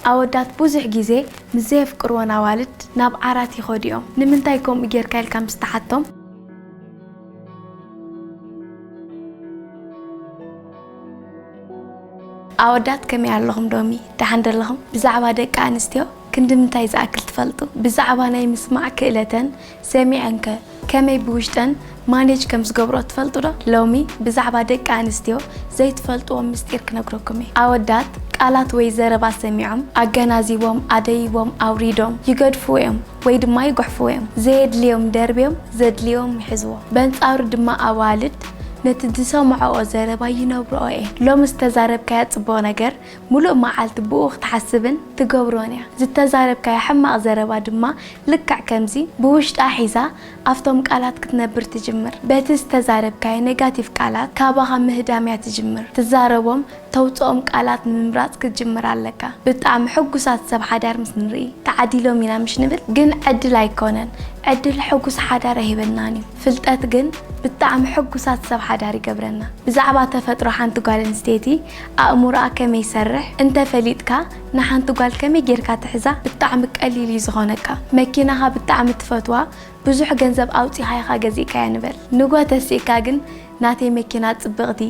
ኣወዳት ብዙሕ ግዜ ምስ ዘየፍቅርወን ኣዋልድ ናብ ዓራት ይኸዱ እዮም። ንምንታይ ከምኡ ጌርካ ኢልካ ምስ ትሓቶም፣ ኣወዳት ከመይ ኣለኹም ዶሚ? ደሓን ደለኹም? ብዛዕባ ደቂ ኣንስትዮ ክንዲ ምንታይ ዝኣክል ትፈልጡ? ብዛዕባ ናይ ምስማዕ ክእለተን ሰሚዐንከ ከመይ ብውሽጠን ማኔጅ ከም ዝገብሮ ትፈልጡ ዶ? ሎሚ ብዛዕባ ደቂ ኣንስትዮ ዘይትፈልጥዎም ምስጢር ክነግረኩም እየ። ኣወዳት ቃላት ወይ ዘረባ ሰሚዖም ኣገናዚቦም ኣደይቦም ኣውሪዶም ይገድፍዎ እዮም ወይ ድማ ይጉሕፍዎ እዮም። ዘየድልዮም ደርብዮም ዘድልዮም ይሕዝዎ። በንጻሩ ድማ ኣዋልድ ነቲ ዝሰምዖኦ ዘረባ ይነብርኦ እየን። ሎሚ ዝተዛረብካያ ጽቡቕ ነገር ሙሉእ መዓልቲ ብኡ ክትሓስብን ትገብሮን እያ። ዝተዛረብካያ ሕማቕ ዘረባ ድማ ልክዕ ከምዚ ብውሽጣ ሒዛ ኣብቶም ቃላት ክትነብር ትጅምር። በቲ ዝተዛረብካዮ ኔጋቲቭ ቃላት ካባኻ ምህዳም እያ ትጅምር። ትዛረቦም ተውፅኦም ቃላት ንምምራፅ ክትጅምር ኣለካ። ብጣዕሚ ሕጉሳት ሰብ ሓዳር ምስ ንርኢ ተዓዲሎም ኢና ምሽ ንብል፣ ግን ዕድል ኣይኮነን። ዕድል ሕጉስ ሓዳር ኣይህበናን እዩ። ፍልጠት ግን ብጣዕሚ ሕጉሳት ሰብ ሓዳር ይገብረና። ብዛዕባ ተፈጥሮ ሓንቲ ጓል ኣንስተይቲ ኣእምሮኣ ከመይ ይሰርሕ እንተፈሊጥካ ንሓንቲ ጓል ከመይ ጌርካ ትሕዛ ብጣዕሚ ቀሊል እዩ ዝኾነካ። መኪናኻ ብጣዕሚ ትፈትዋ ብዙሕ ገንዘብ ኣውጺኻ ኢኻ ገዚእካያ ንበል። ንግሆ ተሲእካ ግን ናተይ መኪና ጽብቕቲ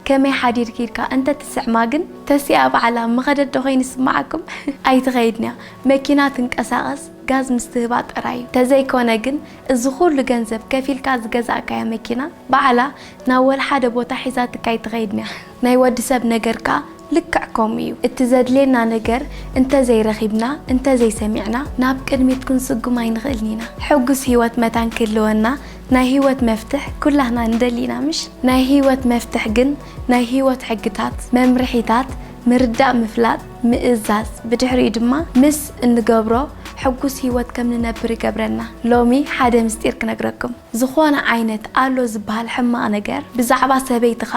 ከመይ ሓዲርኪ ኢልካ እንተ ትስዕማ ግን ተሲኣ ባዕላ ምኸደት ዶ ኮይኑ ይስምዓኩም? ኣይትኸይድንያ። መኪና ትንቀሳቐስ ጋዝ ምስ ትህባ ጥራይ እዩ። ተዘይኮነ ግን እዚ ኩሉ ገንዘብ ከፊልካ ዝገዛእካያ መኪና ባዕላ ናብ ወልሓደ ቦታ ሒዛትካ ኣይትኸይድንያ። ናይ ወዲ ሰብ ነገር ከኣ ልክዕ ከምኡ እዩ። እቲ ዘድልየና ነገር እንተዘይረኺብና እንተዘይሰሚዕና ናብ ቅድሚት ክንስጉም ኣይንኽእልን ኢና። ሕጉስ ህይወት መታን ክህልወና ናይ ህይወት መፍትሕ ኩላህና ንደሊ ኢና ምሽ? ናይ ህይወት መፍትሕ ግን ናይ ህይወት ሕግታት፣ መምርሒታት፣ ምርዳእ ምፍላጥ፣ ምእዛዝ፣ ብድሕሪኡ ድማ ምስ እንገብሮ ሕጉስ ህይወት ከም ንነብር ይገብረና። ሎሚ ሓደ ምስጢር ክነግረኩም። ዝኾነ ዓይነት ኣሎ ዝበሃል ሕማቕ ነገር ብዛዕባ ሰበይትኻ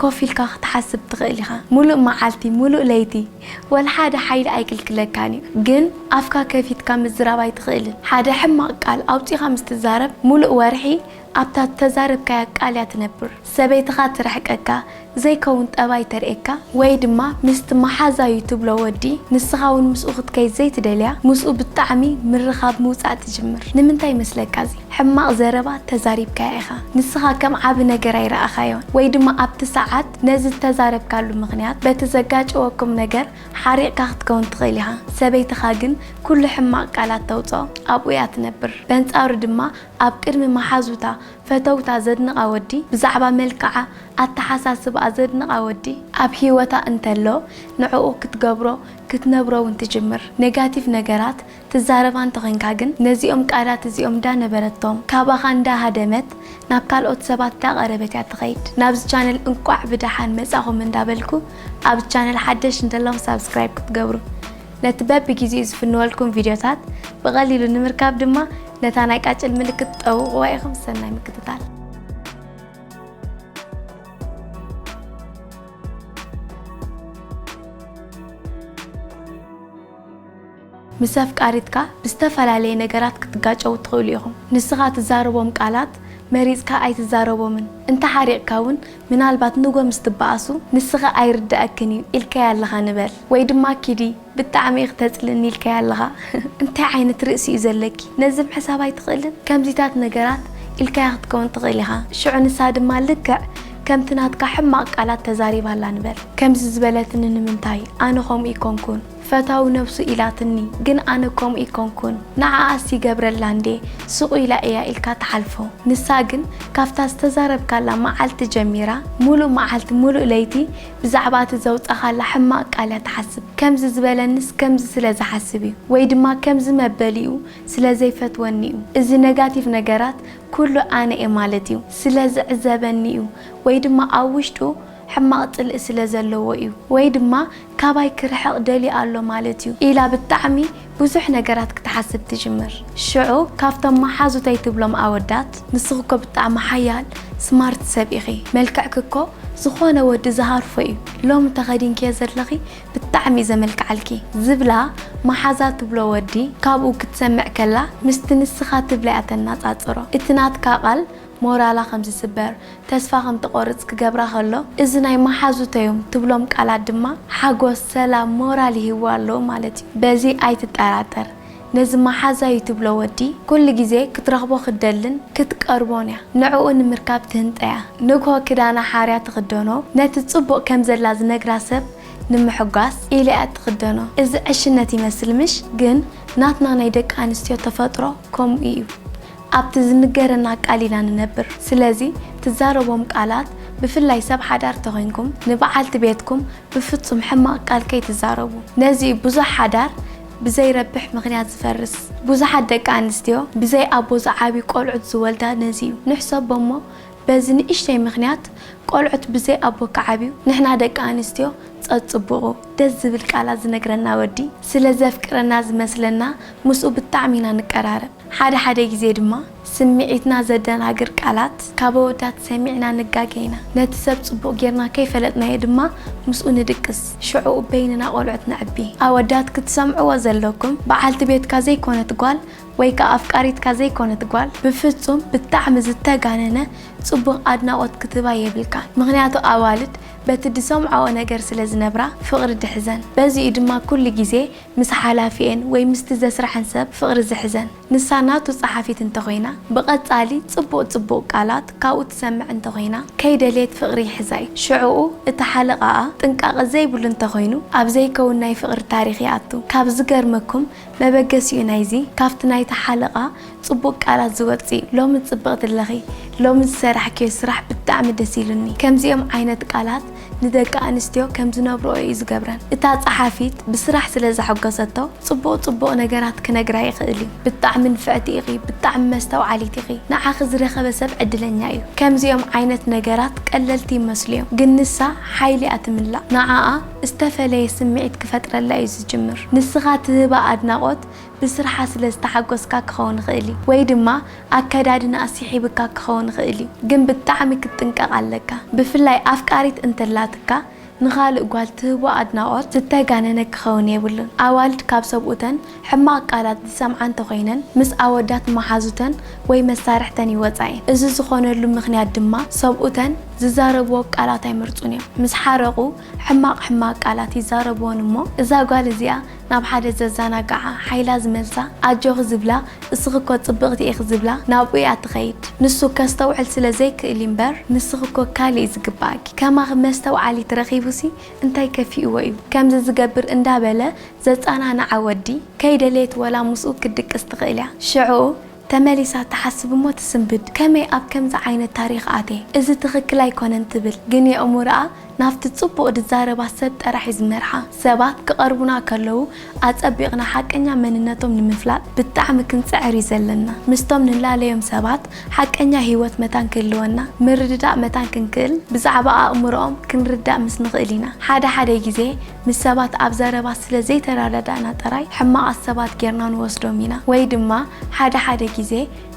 ኮፍ ኢልካ ክትሓስብ ትኽእል ኢኻ። ሙሉእ መዓልቲ፣ ሙሉእ ለይቲ ወላ ሓደ ሓይሊ ኣይክልክለካን እዩ። ግን ኣፍካ ከፊትካ ምዝራብ ኣይትኽእልን። ሓደ ሕማቕ ቃል ኣውጺኻ ምስ ትዛረብ ሙሉእ ወርሒ ኣብታ ዝተዛረብካያ ቃል እያ ትነብር። ሰበይትኻ ትርሕቀካ፣ ዘይከውን ጠባይ ተርእየካ ወይ ድማ ምስቲ መሓዛዩ ትብሎ ወዲ ንስኻ እውን ምስኡ ክትከይድ ዘይትደልያ ምስኡ ብጣዕሚ ምርኻብ ምውጻእ ትጅምር። ንምንታይ ይመስለካ እዚ? ሕማቕ ዘረባ ተዛሪብካያ ኢኻ። ንስኻ ከም ዓቢ ነገር ኣይረኣኻዮን ወይ ድማ ኣብቲ ሰዓት ነዚ ዝተዛረብካሉ ምኽንያት በቲ ዘጋጨወኩም ነገር ሓሪቕካ ክትከውን ትኽእል ኢኻ። ሰበይትኻ ግን ኩሉ ሕማቕ ቃላት ተውጽኦ ኣብኡ እያ ትነብር። በንጻሩ ድማ ኣብ ቅድሚ መሓዙታ ፈተውታ ዘድንቓ ወዲ፣ ብዛዕባ መልክዓ ኣተሓሳስባኣ ዘድንቓ ወዲ ኣብ ህይወታ እንተሎ ንዕኡ ክትገብሮ ክትነብሮ እውን ትጅምር። ኔጋቲቭ ነገራት ትዛረባ እንተኾይንካ ግን ነዚኦም ቃላት እዚኦም እንዳነበረቶም ካባኻ እንዳሃደመት ናብ ካልኦት ሰባት እንዳቐረበት እያ ትኸይድ። ናብዚ ቻነል እንቋዕ ብደሓን መጻኹም እንዳበልኩ ኣብ ቻነል ሓደሽ እንተለኹም ሳብስክራይብ ክትገብሩ ነቲ በብግዜኡ ዝፍንወልኩም ቪድዮታት ብቐሊሉ ንምርካብ ድማ ነታ ናይ ቃጭል ምልክት ጠውቕዋ ኢኹም። ሰናይ ምክትታል። ምስ ኣፍቃሪትካ ብዝተፈላለየ ነገራት ክትጋጨው ትኽእሉ ኢኹም። ንስኻ ትዛረቦም ቃላት መሪጽካ ኣይትዛረቦምን። እንተ ሓሪቕካ እውን ምናልባት ንጎ ምስ ትበኣሱ ንስኻ ኣይርዳእክን እዩ ኢልካያ ኣለኻ ንበል። ወይ ድማ ኪዲ ብጣዕሚ ኢኺ ተጽልእኒ ኢልካያ ኣለኻ። እንታይ ዓይነት ርእሲ እዩ ዘለኪ? ነዚ ምሕሳብ ኣይትኽእልን? ከምዚታት ነገራት ኢልካያ ክትከውን ትኽእል ኢኻ። ሽዑ ንሳ ድማ ልክዕ ከምቲ ናትካ ሕማቕ ቃላት ተዛሪባ ኣላ ንበል። ከምዚ ዝበለትኒ ንምንታይ? ኣነ ከምኡ ኣይኮንኩን። ፈታዊ ነብሱ ኢላትኒ፣ ግን ኣነ ከምኡ ኣይኮንኩን። ንዓኣስ ይገብረላ እንዴ፣ ስቕ ኢላ እያ ኢልካ ትሓልፎ። ንሳ ግን ካብታ ዝተዛረብካላ መዓልቲ ጀሚራ ሙሉእ መዓልቲ ሙሉእ ለይቲ ብዛዕባ እቲ ዘውጻኻላ ሕማቕ ቃል እያ ትሓስብ። ከምዚ ዝበለንስ ከምዚ ስለ ዝሓስብ እዩ ወይ ድማ ከምዚ መበሊኡ ስለ ዘይፈትወኒ እዩ። እዚ ነጋቲቭ ነገራት ኩሉ ኣነ እየ ማለት እዩ። ስለ ዝዕዘበኒ እዩ ወይ ድማ ኣብ ውሽጡ ሕማቕ ጽልኢ ስለ ዘለዎ እዩ ወይ ድማ ካባይ ክርሕቕ ደልዩ ኣሎ ማለት እዩ ኢላ ብጣዕሚ ብዙሕ ነገራት ክትሓስብ ትጅምር። ሽዑ ካብቶም መሓዙተይ ትብሎም ኣወዳት፣ ንስኺ እኮ ብጣዕሚ ሓያል ስማርት ሰብ ኢኺ፣ መልክዕኪ እኮ ዝኾነ ወዲ ዝሃርፎ እዩ፣ ሎሚ ተኸዲንክዮ ዘለኺ ብጣዕሚ እዩ ዘመልክዓልኪ ዝብላ መሓዛ ትብሎ ወዲ ካብኡ ክትሰምዕ ከላ ምስቲ ንስኻ ትብላ እያ ተናጻጽሮ። እቲ ናትካ ቃል ሞራላ ከም ዝስበር፣ ተስፋ ከም ትቆርጽ ክገብራ ከሎ፣ እዚ ናይ መሓዙተዮም ትብሎም ቃላት ድማ ሓጎስ፣ ሰላም፣ ሞራል ይህብዋ ኣሎ ማለት እዩ። በዚ ኣይትጠራጠር። ነዚ መሓዛዩ ትብሎ ወዲ ኩሉ ግዜ ክትረኽቦ ክትደልን ክትቀርቦን እያ። ንዕኡ ንምርካብ ትህንጠያ። ንግሆ ክዳና ሓርያ ትኽደኖ፣ ነቲ ጽቡቕ ከም ዘላ ዝነግራ ሰብ ንምሕጓስ ኢላ እያ ትኽደኖ። እዚ ዕሽነት ይመስል ምሽ? ግን ናትና ናይ ደቂ ኣንስትዮ ተፈጥሮ ከምኡ እዩ። ኣብቲ ዝንገረና ቃል ኢና ንነብር። ስለዚ ትዛረቦም ቃላት፣ ብፍላይ ሰብ ሓዳር ተኾይንኩም፣ ንበዓልቲ ቤትኩም ብፍጹም ሕማቕ ቃል ከይትዛረቡ። ነዚ ብዙሕ ሓዳር ብዘይረብሕ ምኽንያት ዝፈርስ። ብዙሓት ደቂ ኣንስትዮ ብዘይ ኣቦ ዝዓብዩ ቆልዑት ዝወልዳ ነዚ እዩ። ንሕሰቦ እሞ በዚ ንእሽተይ ምኽንያት ቆልዑት ብዘይ ኣቦ ክዓብዩ፣ ንሕና ደቂ ኣንስትዮ ጸጽቡቑ ደስ ዝብል ቃላት ዝነግረና ወዲ ስለ ዘፍቅረና ዝመስለና ምስኡ ብጣዕሚ ኢና ንቀራረብ። ሓደ ሓደ ግዜ ድማ ስምዒትና ዘደናግር ቃላት ካብ ኣወዳት ሰሚዕና ንጋገ ኢና። ነቲ ሰብ ጽቡቕ ጌርና ከይፈለጥናዮ ድማ ምስኡ ንድቅስ። ሽዑኡ በይንና ቆልዑት ነዕቢ። ኣወዳት ክትሰምዕዎ ዘለኩም፣ በዓልቲ ቤትካ ዘይኮነት ጓል ወይ ከኣ ኣፍቃሪትካ ዘይኮነት ጓል ብፍጹም ብጣዕሚ ዝተጋነነ ጽቡቕ ኣድናቖት ክትህባ የብልካን። ምኽንያቱ ኣዋልድ በቲ ዝሰምዓኦ ነገር ስለ ዝነብራ ፍቕሪ ድሕዘን። በዚ'ዩ ድማ ኩሉ ግዜ ምስ ሓላፊኤን ወይ ምስቲ ዘስርሐን ሰብ ፍቕሪ ዝሕዘን። ንሳ ናቱ ጸሓፊት እንተኾይና፣ ብቐጻሊ ጽቡቕ ጽቡቕ ቃላት ካብኡ ትሰምዕ እንተኾይና፣ ከይደልየት ፍቕሪ ይሕዛ እዩ። ሽዕኡ እቲ ሓለቓኣ ጥንቃቐ ዘይብሉ እንተኾይኑ፣ ኣብ ዘይከውን ናይ ፍቕሪ ታሪኽ ይኣቱ። ካብ ዝገርመኩም፣ መበገሲኡ ናይዚ፣ ካብቲ ናይቲ ሓለቓ ጽቡቕ ቃላት ዝወጽእ እዩ። "ሎሚ ጽብቕቲ ኣለኺ፣ ሎሚ ዝሰራሕክዮ ስራሕ ብጣዕሚ ደስ ኢሉኒ።" ከምዚኦም ዓይነት ቃላት ንደቂ ኣንስትዮ ከም ዝነብርኦ እዩ ዝገብረን። እታ ጸሓፊት ብስራሕ ስለ ዘሐጎሰቶ፣ ጽቡቕ ጽቡቕ ነገራት ክነግራ ይኽእል እዩ። "ብጣዕሚ ንፍዕቲ ኢኺ፣ ብጣዕሚ መስተውዓሊት ኢኺ፣ ንዓኺ ዝረኸበ ሰብ ዕድለኛ እዩ።" ከምዚኦም ዓይነት ነገራት ቀለልቲ ይመስሉ እዮም፣ ግን ንሳ ሓይሊ እያ ትምላእ። ንዓኣ ዝተፈለየ ስምዒት ክፈጥረላ እዩ ዝጅምር። ንስኻ ትህባ ኣድናቖት ብስርሓ ስለ ዝተሓጎስካ ክኸውን ይኽእል እዩ፣ ወይ ድማ ኣከዳድናኣ ስሒብካ ክኸውን ይኽእል እዩ። ግን ብጣዕሚ ክትጥንቀቕ ኣለካ። ብፍላይ ኣፍቃሪት እንተላትካ፣ ንኻልእ ጓል ትህቦ ኣድናቖት ዝተጋነነ ክኸውን የብሉን። ኣዋልድ ካብ ሰብኡተን ሕማቕ ቃላት ዝሰምዓ እንተኾይነን፣ ምስ ኣወዳት መሓዙተን ወይ መሳርሕተን ይወጻ እየን። እዚ ዝኾነሉ ምኽንያት ድማ፣ ሰብኡተን ዝዛረብዎ ቃላት ኣይመርጹን እዮም። ምስ ሓረቑ፣ ሕማቕ ሕማቕ ቃላት ይዛረብወን እሞ፣ እዛ ጓል እዚኣ ናብ ሓደ ዘዘናግዓ፣ ሓይላ ዝመልሳ፣ ኣጆኺ ዝብላ፣ እስኺ እኮ ጽብቕቲ ኢኺ ዝብላ ናብኡ እያ ትኸይድ። ንሱ ከስተውዕል ስለ ዘይክእል እዩ እምበር፣ ንስኺ እኮ ካልእ እዩ ዝግባኣኪ። ከማኺ መስተውዓሊት ረኺቡሲ እንታይ ከፊእዎ እዩ? ከምዚ ዝገብር እንዳበለ ዘጸናንዓ ወዲ፣ ከይደለየት ወላ ምስኡ ክትድቅስ ትኽእል እያ። ሽዕኡ ተመሊሳ ትሓስብ እሞ ትስንብድ። ከመይ ኣብ ከምዚ ዓይነት ታሪኽ ኣትየ? እዚ ትኽክል ኣይኮነን ትብል። ግን የእምሮኣ ናብቲ ጽቡቕ ዝዛረባ ሰብ ጥራሕ እዩ ዝመርሓ። ሰባት ክቐርቡና ከለዉ ኣጸቢቕና ሓቀኛ መንነቶም ንምፍላጥ ብጣዕሚ ክንጽዕር እዩ ዘለና። ምስቶም ንላለዮም ሰባት ሓቀኛ ህይወት መታን ክህልወና፣ ምርድዳእ መታን ክንክእል፣ ብዛዕባ ኣእምሮኦም ክንርዳእ ምስ ንኽእል ኢና። ሓደ ሓደ ግዜ ምስ ሰባት ኣብ ዘረባ ስለ ዘይተረዳዳእና ጥራይ ሕማቓት ሰባት ጌርና ንወስዶም ኢና። ወይ ድማ ሓደ ሓደ ግዜ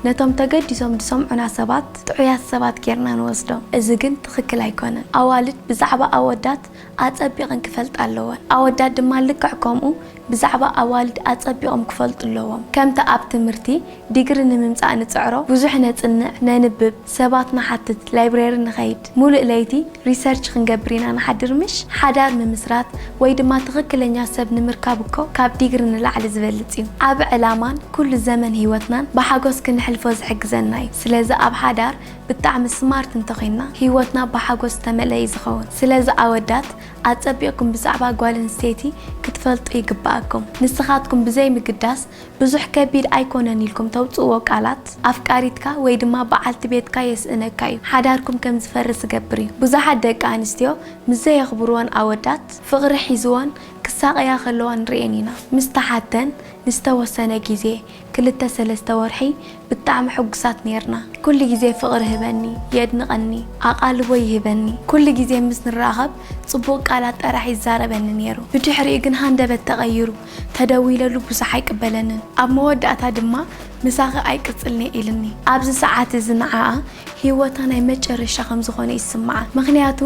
ነቶም ተገዲሶም ዝሰምዑና ሰባት ጥዑያት ሰባት ጌርና ንወስዶም። እዚ ግን ትኽክል ኣይኮነን። ኣዋልድ ብዛዕባ ኣወዳት ኣጸቢቐን ክፈልጣ ኣለወን። ኣወዳት ድማ ልክዕ ከምኡ ብዛዕባ ኣዋልድ ኣጸቢቖም ክፈልጡ ኣለዎም። ከምቲ ኣብ ትምህርቲ ዲግሪ ንምምጻእ ንጽዕሮ፣ ብዙሕ ነጽንዕ፣ ነንብብ፣ ሰባት ንሓትት፣ ላይብረሪ ንኸይድ፣ ሙሉእ ለይቲ ሪሰርች ክንገብር ኢና ንሓድር ምሽ? ሓዳር ምምስራት ወይ ድማ ትኽክለኛ ሰብ ንምርካብ እኮ ካብ ዲግሪ ንላዕሊ ዝበልጽ እዩ። ዓቢ ዕላማን ኩሉ ዘመን ህይወትናን ብሓጎስ ክንሕልፎ ዝሕግዘና እዩ። ስለዚ ኣብ ሓዳር ብጣዕሚ ስማርት እንተኾይንና፣ ህይወትና ብሓጎስ ዝተመልአ እዩ ዝኸውን። ስለዚ ኣወዳት፣ ኣጸቢቕኩም ብዛዕባ ጓል ኣንስተይቲ ክትፈልጡ ይግብኣኩም። ንስኻትኩም ብዘይምግዳስ፣ ብዙሕ ከቢድ ኣይኮነን ኢልኩም ተውጽእዎ ቃላት፣ ኣፍቃሪትካ ወይ ድማ በዓልቲ ቤትካ የስእነካ እዩ። ሓዳርኩም ከም ዝፈርስ ዝገብር እዩ። ብዙሓት ደቂ ኣንስትዮ ምስ ዘየኽብርወን ኣወዳት፣ ፍቕሪ ሒዝወን ክሳቐያ ከለዋ ንርእየን ኢና። ምስ ተሓተን ንዝተወሰነ ግዜ፣ ክልተ ሰለስተ ወርሒ፣ ብጣዕሚ ሕጉሳት ኔርና። ኩሉ ግዜ ፍቕሪ ህበኒ፣ የድንቐኒ፣ ኣቓልቦ ይህበኒ። ኩሉ ግዜ ምስ ንራኸብ ጽቡቕ ቃላት ጥራሕ ይዛረበኒ ኔሩ። ብድሕሪኡ ግን ሃንደበት ተቐይሩ፣ ተደዊለሉ ብዙሕ ኣይቅበለንን። ኣብ መወዳእታ ድማ ምሳኺ ኣይቅጽልን'የ ኢልኒ። ኣብዚ ሰዓት እዚ ንዓኣ ህይወታ ናይ መጨረሻ ከም ዝኾነ ይስምዓ። ምኽንያቱ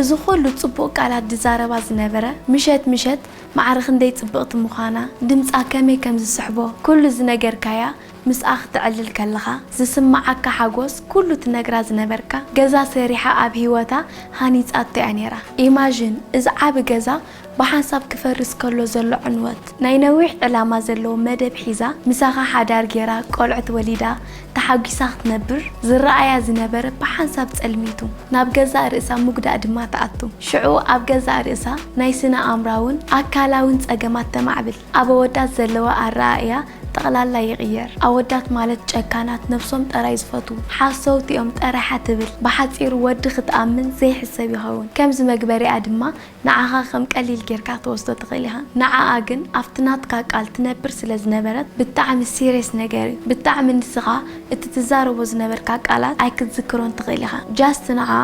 እዚ ኩሉ ጽቡቕ ቃላት ዝዛረባ ዝነበረ፣ ምሸት ምሸት ማዕረ ክንደይ ጽብቕቲ ምዃና፣ ድምጻ ከመይ ከም ዝስሕቦ፣ ኩሉ ዝነገርካያ ምስኣ ክትዕልል ከለኻ ዝስምዓካ ሓጎስ፣ ኩሉ ትነግራ ዝነበርካ፣ ገዛ ሰሪሓ ኣብ ህይወታ ሃኒጻቶ እያ ነይራ። ኢማጂን፣ እዚ ዓቢ ገዛ ብሓንሳብ ክፈርስ ከሎ ዘሎ ዕንወት። ናይ ነዊሕ ዕላማ ዘለዎ መደብ ሒዛ፣ ምሳኻ ሓዳር ጌራ፣ ቆልዑት ወሊዳ፣ ተሓጒሳ ክትነብር ዝረኣያ ዝነበረ ብሓንሳብ ጸልሚቱ፣ ናብ ገዛእ ርእሳ ምጉዳእ ድማ ትኣቱ። ሽዑ ኣብ ገዛእ ርእሳ ናይ ስነ ኣእምራውን ኣካላውን ጸገማት ተማዕብል። ኣብ ኣወዳት ዘለዋ ኣረኣእያ ጠቕላላ ይቕየር። ኣወዳት ማለት ጨካናት፣ ነብሶም ጥራይ ዝፈትዉ፣ ሓሰውቲ እዮም ጥራይ እያ ትብል። ብሓጺሩ ወዲ ክትኣምን ዘይሕሰብ ይኸውን። ከምዚ መግበሪኣ ድማ ንዓኻ ከም ቀሊል ጌርካ ትወስዶ ትኽእል ኢኻ። ንዓኣ ግን ኣብቲ ናትካ ቃል ትነብር ስለ ዝነበረት ብጣዕሚ ሲሪየስ ነገር እዩ። ብጣዕሚ ንስኻ እቲ ትዛረቦ ዝነበርካ ቃላት ኣይክትዝክሮን ትኽእል ኢኻ። ጃስት ንዓኣ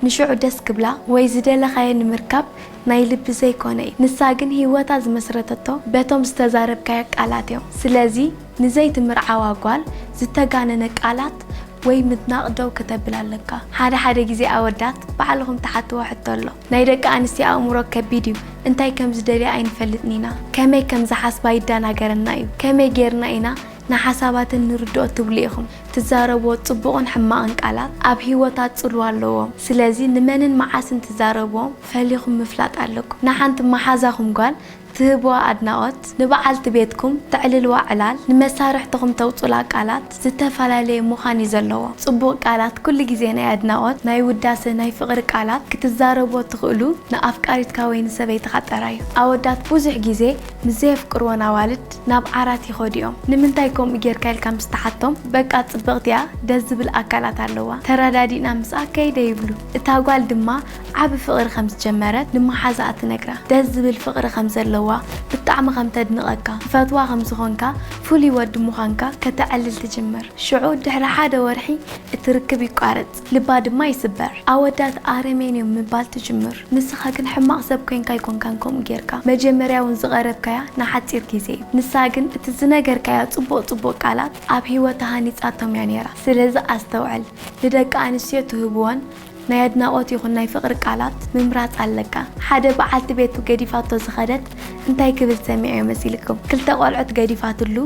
ንሽዑ ደስ ክብላ ወይ ዝደለኻዮ ንምርካብ ናይ ልቢ ዘይኮነ እዩ። ንሳ ግን ህይወታ ዝመስረተቶ በቶም ዝተዛረብካዮ ቃላት እዮም። ስለዚ ንዘይትምርዓዋ ጓል ዝተጋነነ ቃላት ወይ ምድናቕ ደው ከተብል ኣለካ። ሓደ ሓደ ግዜ ኣወዳት ባዕልኹም ትሓትዎ ሕቶ ኣሎ። ናይ ደቂ ኣንስትዮ ኣእምሮ ከቢድ እዩ። እንታይ ከም ዝደልያ ኣይንፈልጥን ኢና። ከመይ ከም ዝሓስባ ይደናገረና እዩ። ከመይ ጌርና ኢና ንሓሳባተን ንርድኦ ትብሉ ኢኹም። ትዛረብዎ ጽቡቕን ሕማቕን ቃላት ኣብ ህይወታ ጽልዋ ኣለዎም። ስለዚ ንመንን መዓስን ትዛረብዎም ፈሊኹም ምፍላጥ ኣለኩም። ንሓንቲ መሓዛኹም ጓል ትህብዋ ኣድናቖት፣ ንበዓልቲ ቤትኩም ተዕልልዋ ዕላል፣ ንመሳርሕትኹም ተውጹላ ቃላት ዝተፈላለየ ምዃን እዩ ዘለዎ። ጽቡቕ ቃላት ኩሉ ግዜ ናይ ኣድናቖት፣ ናይ ውዳሰ፣ ናይ ፍቕሪ ቃላት ክትዛረብዎ ትኽእሉ ንኣፍቃሪትካ ወይ ንሰበይትኻ ጥራይ እዩ። ኣወዳት ብዙሕ ግዜ ምስ ዘየፍቅርወን ኣዋልድ ናብ ዓራት ይኸዱ እዮም። ንምንታይ ከምኡ ጌርካ ኢልካ ምስ ትሓቶም፣ በቃ ጽብቕቲ እያ፣ ደስ ዝብል ኣካላት ኣለዋ፣ ተረዳዲእና ምስኣ ከይደ ይብሉ። እታ ጓል ድማ ዓቢ ፍቕሪ ከም ዝጀመረት ንመሓዛኣ ትነግራ። ደስ ዝብል ፍቕሪ ከም ዘለዋ፣ ብጣዕሚ ከም ተድንቐካ፣ ትፈትዋ ከም ዝኾንካ፣ ፍሉይ ወዲ ምዃንካ ከተዕልል ትጅምር። ሽዑ ድሕሪ ሓደ ወርሒ እቲ ርክብ ይቋረጽ፣ ልባ ድማ ይስበር። ኣወዳት ኣረሜን እዮም ምባል ትጅምር። ንስኻ ግን ሕማቕ ሰብ ኮይንካ ኣይኮንካን ከምኡ ጌርካ። መጀመርያ እውን ዝቐረብካያ ንሓጺር ግዜ እዩ። ንሳ ግን እቲ ዝነገርካያ ጽቡቕ ጽቡቕ ቃላት ኣብ ህይወታ ሃኒጻቶም እያ ነይራ። ስለዚ ኣስተውዕል፣ ንደቂ ኣንስትዮ ትህብወን ናይ ኣድናቖት ይኹን ናይ ፍቕሪ ቃላት ምምራጽ ኣለካ። ሓደ በዓልቲ ቤቱ ገዲፋቶ ዝኸደት እንታይ ክብል ሰሚዐዮ መሲልኩም? ክልተ ቆልዑት ገዲፋትሉ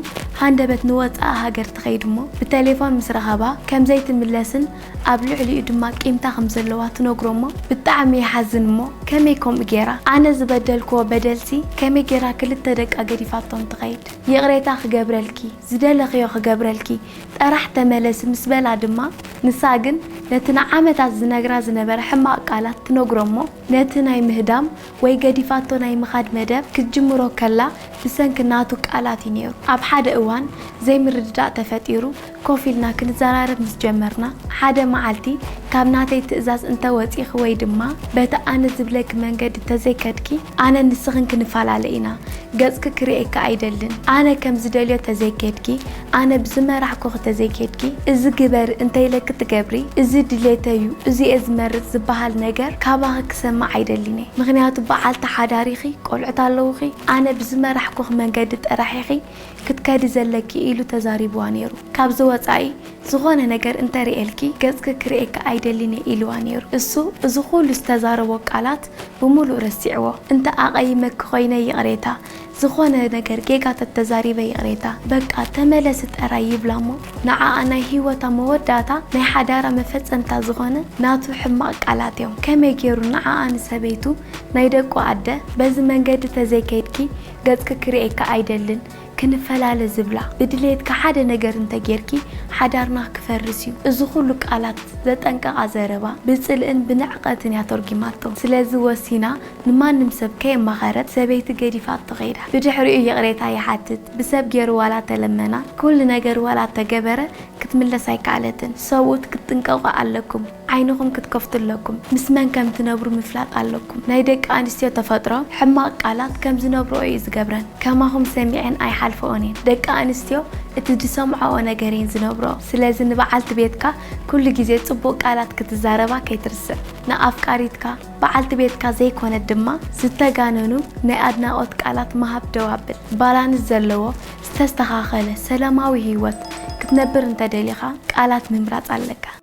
ሃንደበት ንወጻኢ ሃገር ትኸይድ እሞ፣ ብቴሌፎን ምስ ረኸባ ከም ዘይትምለስን ኣብ ልዕሊኡ ድማ ቂምታ ከም ዘለዋ ትነግሮ እሞ፣ ብጣዕሚ ይሓዝን እሞ፣ ከመይ ከምኡ ጌራ? ኣነ ዝበደልክዎ በደልሲ ከመይ ጌራ ክልተ ደቃ ገዲፋቶም ትኸይድ? ይቕሬታ ክገብረልኪ፣ ዝደለኽዮ ክገብረልኪ፣ ጥራሕ ተመለሲ ምስ በላ ድማ፣ ንሳ ግን ነቲ ንዓመታት ዝነግራ ዝነበረ ሕማቕ ቃላት ትነግሮ እሞ፣ ነቲ ናይ ምህዳም ወይ ገዲፋቶ ናይ ምኻድ መደብ ክትጅምሮ ከላ፣ ብሰንኪ ናቱ ቃላት እዩ ነይሩ። ኣብ ሓደ እዋን ዘይምርድዳእ ተፈጢሩ፣ ኮፍ ኢልና ክንዘራረብ ምስ ጀመርና፣ ሓደ መዓልቲ ካብ ናተይ ትእዛዝ እንተ ወጺኺ ወይ ድማ በቲ ኣነ ዝብለኪ መንገዲ ተዘይከድኪ፣ ኣነን ንስኽን ክንፈላለ ኢና። ገጽኪ ክርእየኪ ኣይደልን። ኣነ ከም ዝደልዮ ተዘይኬድኪ፣ ኣነ ብዝመራሕኩኺ ተዘይኬድኪ፣ እዚ ግበሪ እንተኢለኪ ትገብሪ፣ እዚ ድሌተይ'ዩ፣ እዚ'የ ዝመርጽ ዝበሃል ነገር ካባኺ ክሰምዕ ኣይደልን እየ። ምኽንያቱ በዓልቲ ሓዳር ኢኺ፣ ቆልዑት ኣለዉኺ፣ ኣነ ብዝመራሕኩኺ መንገዲ ጥራሕ ኢኺ ክትከዲ ዘለኪ ኢሉ ተዛሪብዋ ነይሩ። ካብዚ ወጻኢ ዝኾነ ነገር እንተርእየልኪ ገጽኪ ክርእየኪ ኣይደልን እየ ኢልዋ ነይሩ። እሱ እዚ ኩሉ ዝተዛረቦ ቃላት ብምሉእ ረሲዕዎ። እንተ ኣቐይመኪ ኮይነ ይቕሬታ፣ ዝኾነ ነገር ጌጋ ተተዛሪበ ይቕሬታ፣ በቃ ተመለሲ ጥራይ ይብላ እሞ ንዓኣ ናይ ህይወታ መወዳእታ ናይ ሓዳራ መፈጸምታ ዝኾነ ናቱ ሕማቕ ቃላት እዮም። ከመይ ገይሩ ንዓኣ ንሰበይቱ ናይ ደቁ ኣደ በዚ መንገዲ ተዘይከይድኪ ገጽኪ ክርእየኪ ኣይደልን ክንፈላለ ዝብላ፣ ብድሌትካ ሓደ ነገር እንተጌርኪ ሓዳርና ክፈርስ እዩ። እዚ ኩሉ ቃላት ዘጠንቀቓ ዘረባ ብጽልእን ብንዕቀትን እያ ተርጒማቶ። ስለዚ ወሲና ንማንም ሰብ ከየማኸረት ሰበይቲ ገዲፋቶ ከይዳ። ብድሕሪኡ ይቕሬታ ይሓትት፣ ብሰብ ገይሩ ዋላ ተለመና፣ ኩሉ ነገር ዋላ ተገበረ ክትምለስ ኣይከኣለትን። ሰብኡት ክትጥንቀቑ ኣለኩም። ዓይንኹም ክትከፍቱ ኣለኩም። ምስ መን ከም ትነብሩ ምፍላጥ ኣለኩም። ናይ ደቂ ኣንስትዮ ተፈጥሮ ሕማቕ ቃላት ከም ዝነብርኦ እዩ ዝገብረን። ከማኹም ሰሚዐን ኣይሓልፍኦን እየን። ደቂ ኣንስትዮ እቲ ዝሰምዓኦ ነገር እየን ዝነብርኦ። ስለዚ ንበዓልቲ ቤትካ ኩሉ ግዜ ጽቡቕ ቃላት ክትዛረባ ከይትርስዕ። ንኣፍቃሪትካ፣ በዓልቲ ቤትካ ዘይኮነት ድማ ዝተጋነኑ ናይ ኣድናቖት ቃላት ምሃብ ደው ኣብል። ባላንስ ዘለዎ ዝተስተኻኸለ ሰላማዊ ህይወት ክትነብር እንተደሊኻ ቃላት ምምራጽ ኣለካ።